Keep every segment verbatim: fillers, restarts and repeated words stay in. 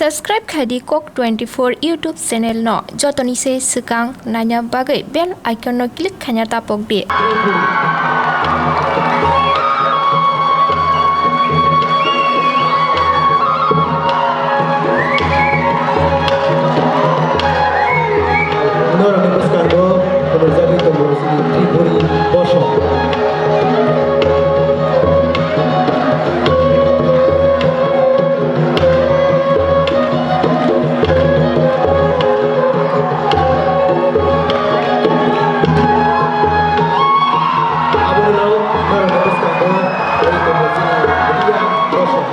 Subscribe khai di Kok twenty four YouTube channel no, jotoni se swkang naina bagwi bell icon no click khaina tapok di. Norokni bwskango phunukjagwi tongo chini Tripuri bosong. Abono norokni bwskango tongo chini Riya bosong.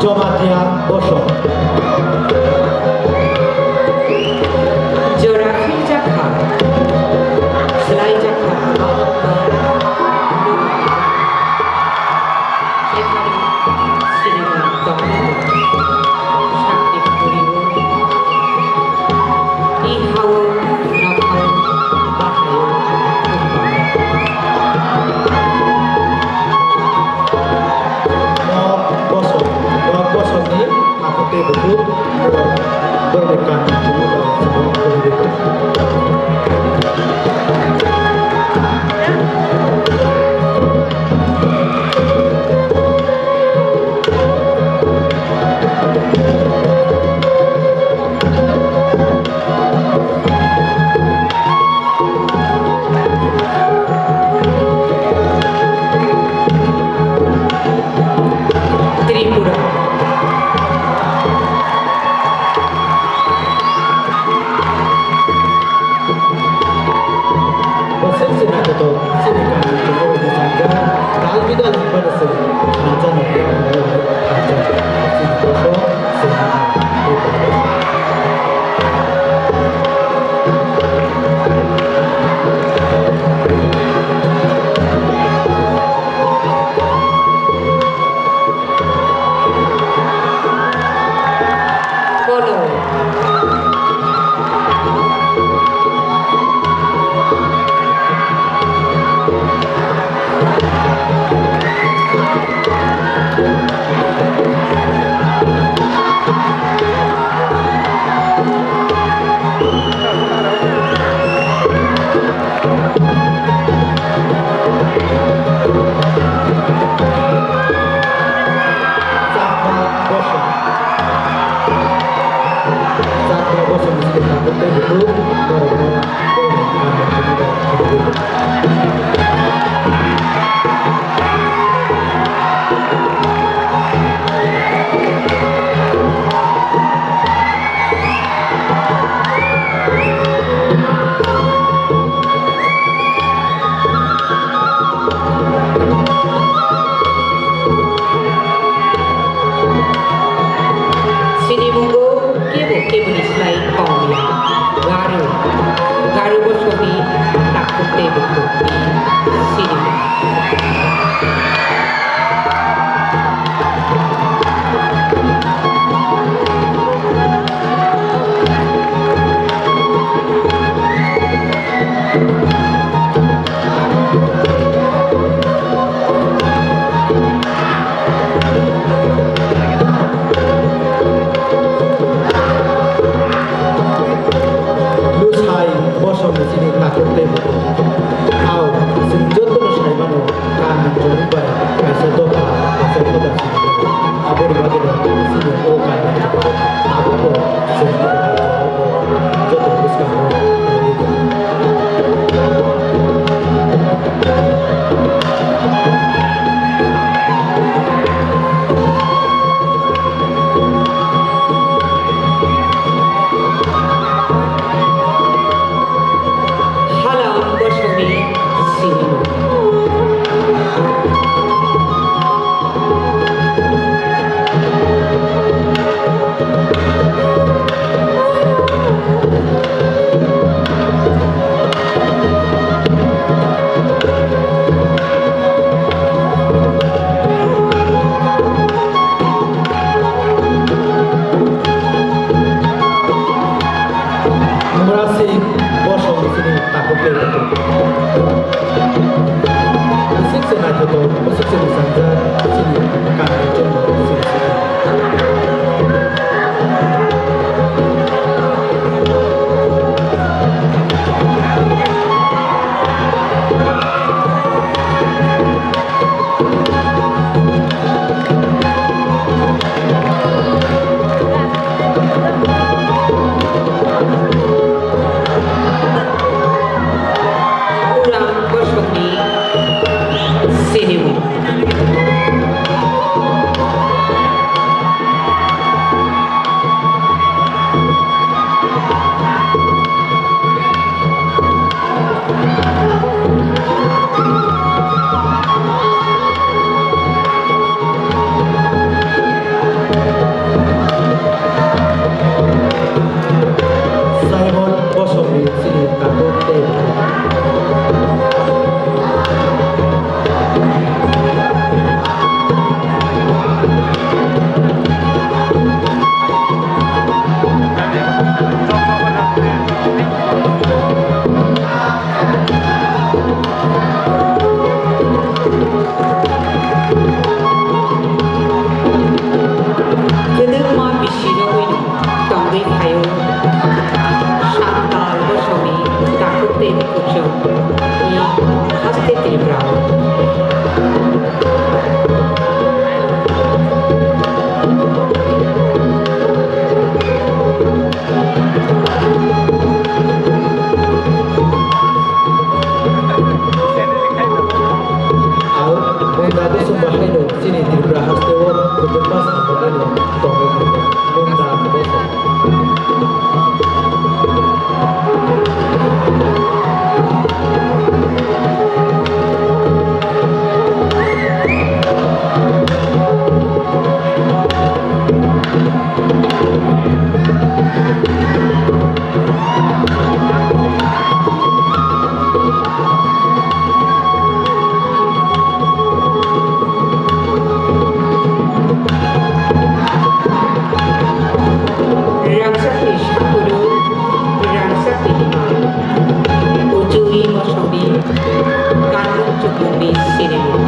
Jamatia bosong. Jora khaijak kha, swlai jak kha, Kaiphari sinima tongwi tongo. Sakni khuri-o, i ha-o, nokhao, bahai-o, thumba. Nok bosong, nok bosongni hakhwtwi bukhuk. Joto bwswk se mwchangsa chini kanwi chwngno siri sidi. Ulang bosongni sinimung. Simon bosongni chini takhuk tei bukhuk. Kwdwkma bisirogwino tongwi phaio. Santal bosongni takhuk tei bukhuk chwng. Haste Tripura. Ang munda bosong bahaino chini Tripura hasteo kwbangma samungno tongwi mano. Munda bosong. Rangchakni sakuru, rangchakni ima, uchui mosongni kanmung chukmungni sinimung.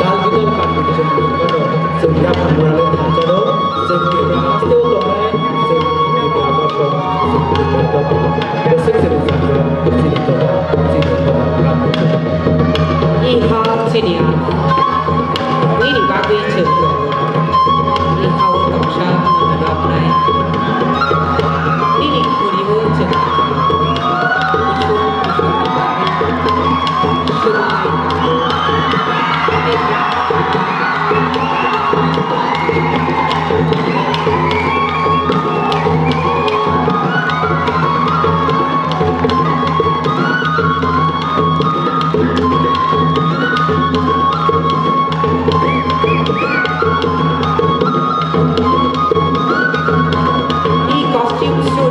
Dal bidal competition ni bono chwng yaphang mwnani thansa rok, chwng Tripura haste o tongnai, chwng Tripura bosong, chwng Tripura dopha, bwswk se mwchangsa, chini dopha, chini dopha, kami. Iha chini ang, nini bagwi chwng tongo. Iha o tongsa mwnwi roknai, nini khuri o chwng tongo. Kusuk kusuk ni bagwi. I costume shoot.